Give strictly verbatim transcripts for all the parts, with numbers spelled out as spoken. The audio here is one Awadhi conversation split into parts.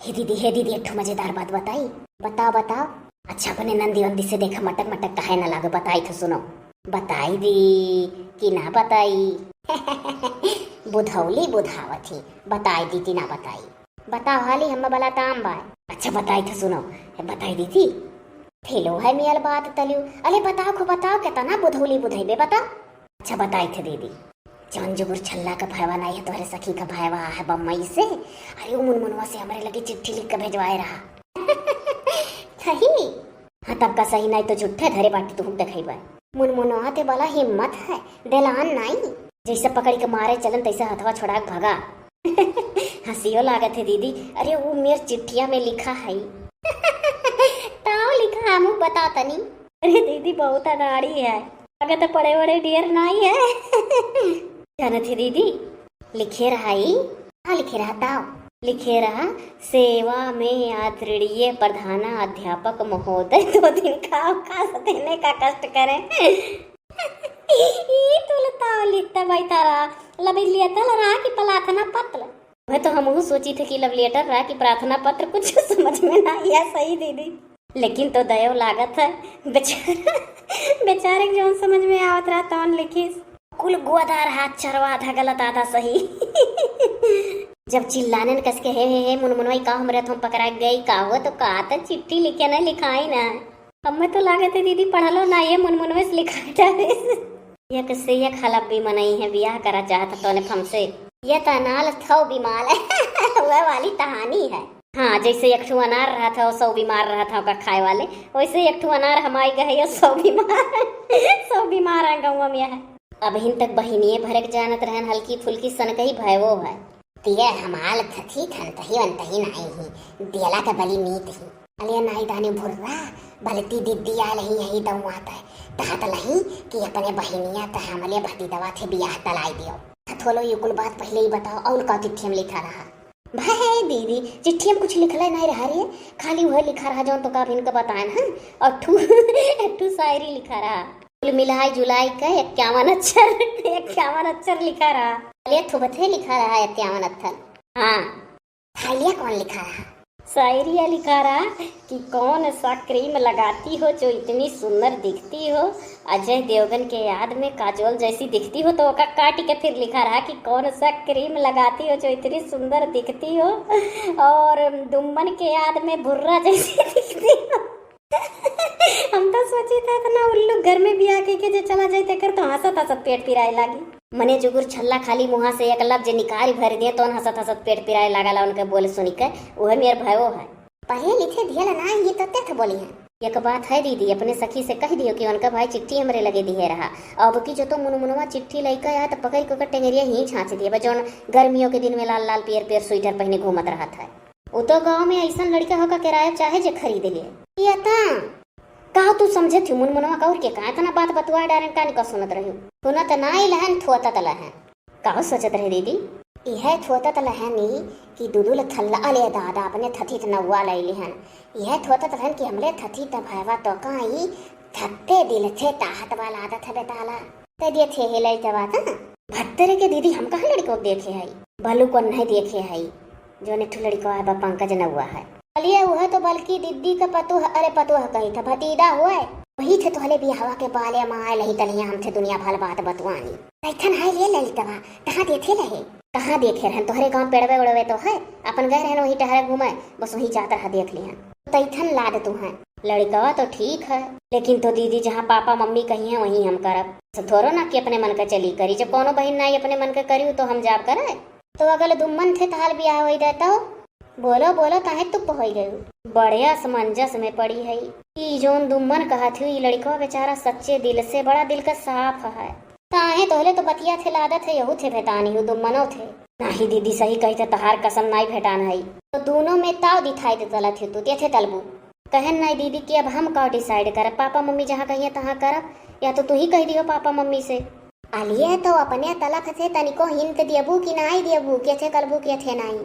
हे दीदी, हे दीदी, एक ठो मजेदार बात बताई। बताओ, बताओ। अच्छा, अपने नंदी वंदी से देखा, मटक मटक काहे ना लागे, बताई तो सुनो। बताई दी कि ना बताई? बुधौली बुधावत ही, बताई दी कि ना बताई? बताओ हाली, हम बला ताम बाय। अच्छा, बताई तो सुनो। बताई दी थी। थेलो है मियल बात तलियो। अले बताओ खो, बताओ, केतना बुधौली बुधैबे, बताओ। अच्छा, बताई थे दीदी। जौन जुगुर छल्ला का भयवा नाई है, तोहरे सखी का भयवा है बम्बई से। अरे, वो मुनमुनवा से हमरे लगे चिट्ठी लिख के भेजवाए रहा। सही? हाँ, तब का सही, नाई तो झूठे धरे बाटी तुहूँ देखैबा। मुनमुनवा ते बला हिम्मत है, देलान नाई। जैसे पकड़ी के मारे चलन, तैसे हथवा छोड़ा के भगा। हंसियो लागत है दीदी। अरे, वो मेर चिट्ठिया में लिखा है। ताव लिखा, हमू बता तनी। अरे दीदी, बहुत अनाड़ी है। अगर तो पढ़े वढ़े ढेर नाई है। जानत है दीदी, लिखे रहा ई। का लिखे रहा ताव? लिखे रहा, "सेवा में आदरणीय प्रधान अध्यापक महोदय, दो दिन का अवकाश देने का कष्ट करें।" ई तुलता लिखता भाई तारा, लबी लेटर रहा कि प्रार्थना पत्र? मैं तो हमहू सोची थे कि love letter रहा कि प्रार्थना पत्र, कुछ समझ में ना आया। सही दीदी, लेकिन तो दयो लागत है बेचारा, बेचारे के जौन समझ में आवत रहा तौन लिखिस। कुल गोदा रहा, चरवा था, गलत आधा सही। जब चिल्लाने न कस के, "हे, हे, हे, मुनमुनवा, ई का हमरे हाथों पकड़ा गई, का हुआ?" तो का तो चिट्ठी लिखे ना, लिखाई ना। अब मैं तो लागत है दीदी पढ़लो ना, ये मुनमुनवे से लिखा डालिस। एक से एक हलब्बी मनई है, बियाह करा चाहत तौने फमसे। ये त अनाल थौ बिमाल है। वह वाली कहानी है। हाँ, जैसे एक ठो अनार रहा था, सौ बीमार रहा था ओका खाए वाले, वैसे एक ठो अनार हमाई गए, ये सौ बीमार, सौ बीमार आ गौवा में है। अबहिन तक बहिनिये भरे के जानत रहन, हल्की फुल्की सनकही भयवो है। तिये हमाल थथी थनतही वनतही नाई ही, दियला के बली मीत ही। अले नाई दानी भुर्रा, बलती दिद्दी आल ही यही दौआ तय, तहत लही कि अपने बहिनिया त हमले भतीदवा थे बियाह तलाई दियो। थोलो ये कुल बात पहले ही बताओ, और का चिट्ठी में लिखा रहा? भाई दीदी, चिट्ठी में कुछ लिखले नहीं रहा रे, खाली वह लिखा रहा जौन तो का अबहिन के बताएन है, और ठू, एक ठू शायरी लिखा रहा। कुल मिलाई जुलाई के इक्यावन अक्षर, इक्यावन अक्षर लिखा रहा। अरे थोबथे लिखा रहा इक्यावन अक्षर। हाँ। थालिया कौन लिखा रहा? शायरिया लिखा रहा कि "कौन सा क्रीम लगाती हो जो इतनी सुंदर दिखती हो, अजय देवगन के याद में काजोल जैसी दिखती हो।" तो ओका काट के फिर लिखा रहा कि "कौन सा क्रीम लगाती हो जो इतनी सुंदर दिखती हो और दुम्मन के याद में भुर्रा जैसी दिखती हो।" हम तो सोची था इतना उल्लू घर में बियाह के, के जे चला जाए तेकर तो हंसत हंसत पेट पिराए लागी। मने जुगुर छल्ला खाली मुहा से एक लफ्ज निकाल भर दिए तो हंसत हंसत पेट पिराए लागला उनके बोल सुनी के। वह मेर भयो है। पढ़े लिखे धियल ना ये तो तेथ बोली है। एक बात है दीदी, अपने सखी से कह दियो कि उनका भाई चिट्ठी हमरे लगे दिए रहा। अब की जो तो मुनमुनवा चिट्ठी लइका आया तो पकड़ के ओकर टेंगरिया ही छाँच दिए बा, जौन गर्मियों के दिन में लाल लाल पियर पियर स्वेटर पहने घूमत रहत है। उ तो गाँव में ऐसन लड़का होका किराया चाहे जे खरीद ले। ये ता का तू समझत थी मुनमुनवा का और के का इतना बात बतुआ डारेन का निका सुनत रही? सुनत ना ही लहन, थोतत लहन। का सोचत रहे दीदी? यह थोतत लहनी कि दुदुल थल्ला, अले दादा, अपने थथी त नौवा लई लिहन। यह थोतत लहन कि हमले थथी त भयवा तो का ई थत्ते दिल थे ताहत वाला आदत है बेताला। ते दिए थे हेलाई के बात है। भत्तरे के दीदी, हम कहाँ लड़को देखे हई? बलू को नहीं देखे हई। जौन एक ठो लड़का है बा पंकज नौवा है। चलिए वह तो बल्कि दीदी का पतोह, अरे पतोह कही था, भतीदा हुआ है। वही थे तोहले बियाहवा के बाले माए लही तलिया हम थे दुनिया भर बात बतवानी। कैथन है ये ललितवा, कहाँ देखे लहे? कहाँ देखे रहन? तोहरे गाँव पेड़वे उड़वे तो है, अपन गए रहन वही टहरे घूमे, बस वही जात रहा देख लिहन। तैथन लाद तू है। लड़कवा तो ठीक है, लेकिन तो दीदी जहाँ पापा मम्मी कही हैं वहीं हम करब। ऐसा थोड़ो ना कि अपने मन का चली करी, जब कोनो बहिन नाई अपने मन का करी तो हम जाब करे। तो अगल दुम्मन थे तहार बियाह होई दे तो? बोलो बोलो, काहे चुप होई गयू? बड़े असमंजस में पड़ी है। ई जौन दुम्मन कहत ही, ई लड़कवा बेचारा सच्चे दिल से, बड़ा दिल का साफ है। काहे तोहले तो बतिया थे लादत है, यहू थे भेटानी हूँ दुम्मनो थे। नाही दीदी, सही कही थे, तहार कसम नाई भेटान है। तो दोनों में ताव दिखाई दे तलत है तू, ते थे तलबू। कहन नाई दीदी कि अब हम का डिसाइड करब, पापा मम्मी जहाँ कहिए तहाँ करब, या तो तू ही कह दियो पापा मम्मी से। अलिए तो अपने तलफ से तनिको हिंट देबू कि नाई देबू, के थे कलबू के थे नाई।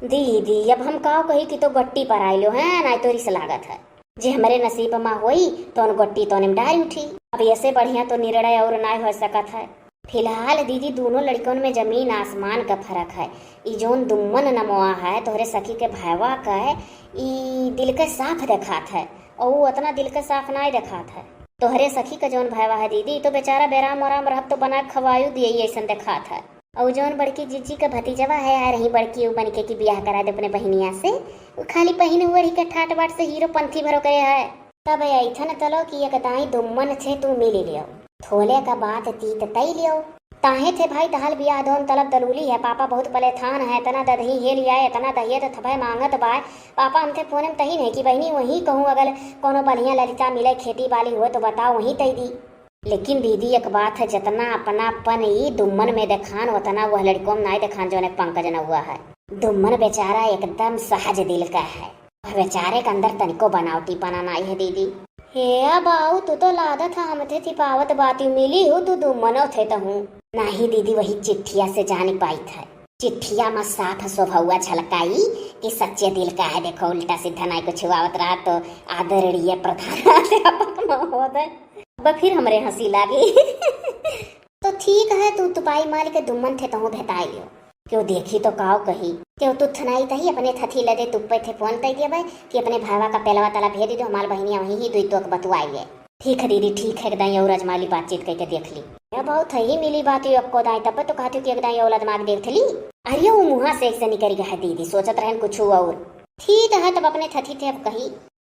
दीदी, अब हम काव कही कि तो गट्टी पर आइलो हैं, नाई तो रिस लागत है। जे हमरे नसीब मा होई, तौन गट्टी तौने में डाल उठी। अब ऐसे बढ़िया तो निर्णय और नाई हो सकत है। फिलहाल दीदी, दोनों लड़िकन में जमीन आसमान का फरक है। ई जौन दुम्मन नमवा है, तोहरे सखी के भयवा का है, ई दिल के साफ देखात है, और ऊ उतना दिल के साफ नाई देखात है। तोहरे सखी का जौन भयवा है दीदी, ई तो बेचारा बेराम ओराम रहत तो बना के खवायु दिए, ई ऐसन देखात है। और जौन बड़की जीजी का भतीजवा है, आ रही बड़की ऊ बनिके कि बियाह करा दे अपने बहिनिया से, ऊ खाली पहिन ओढ़ी के ठाट बाट से हीरो पंथी भरो करे है। तब ऐथन तलो कि एक दाई दुम्मन थे तू मिली लियो, थोले का बात तीत तई लियो। ताहे थे भाई, तहाल बियाह दोन तलब दलूली है, पापा बहुत पलेथान है, इतना ददही हेल आए, इतना दहियत थभे मांगत बाय। पापा हमथे फोन में तही नहीं कि बहिनी वही कहूँ अगर कोनो बढ़िया ललिता मिले खेती बाली हुए तो बताओ, वहीं तई दी। लेकिन दीदी एक बात है, जितना अपनापन ई दुम्मन में देखान उतना वह लड़िकों में नाई देखान जौन एक पंकज नौआ है। दुम्मन बेचारा एकदम सहज दिल का है, वह बेचारे के अंदर तनिको बनावटीपना नाई है दीदी। हे बाऊ, तू तो लादत है हमथे थिपावत बाती मिली हो, तू दुम्मनो थे तहूँ। नहीं दीदी, वही चिट्ठिया से जान पाइत है। चिट्ठिया में साफ स्वभावा झलकाई कि सच्चे दिल का है। देखो, उल्टा सीधा नाई कुछ हुआवत रहा तो आदरणीय प्रधानाध्यापक महोदय। अब फिर हमरे हंसी लागी। तो ठीक है, तू तुपाई माल के दुम्मन थे तहूँ भेताई लियो। क्यों देखी तो काव कही, क्यों तू थनाई तही अपने थथी लदे तुप्पे थे फोन तई दिया भाई कि अपने भावा का पेलवा तला भेज दो, हमार बहिनिया वहीं ही दुई तोक बतुआई है। ठीक है दीदी, ठीक है, एकदम और अजमाली बातचीत करके देख ली। या बहुत है ही मिली बात, यो अक्को दाई तब तो कहती कि एकदम औलाद माग देख थली। अरे वो मुहा से एक से निकल गया है दीदी, सोचत रहन कुछ और। ठीक है, तब अपने थथी थे अब कही।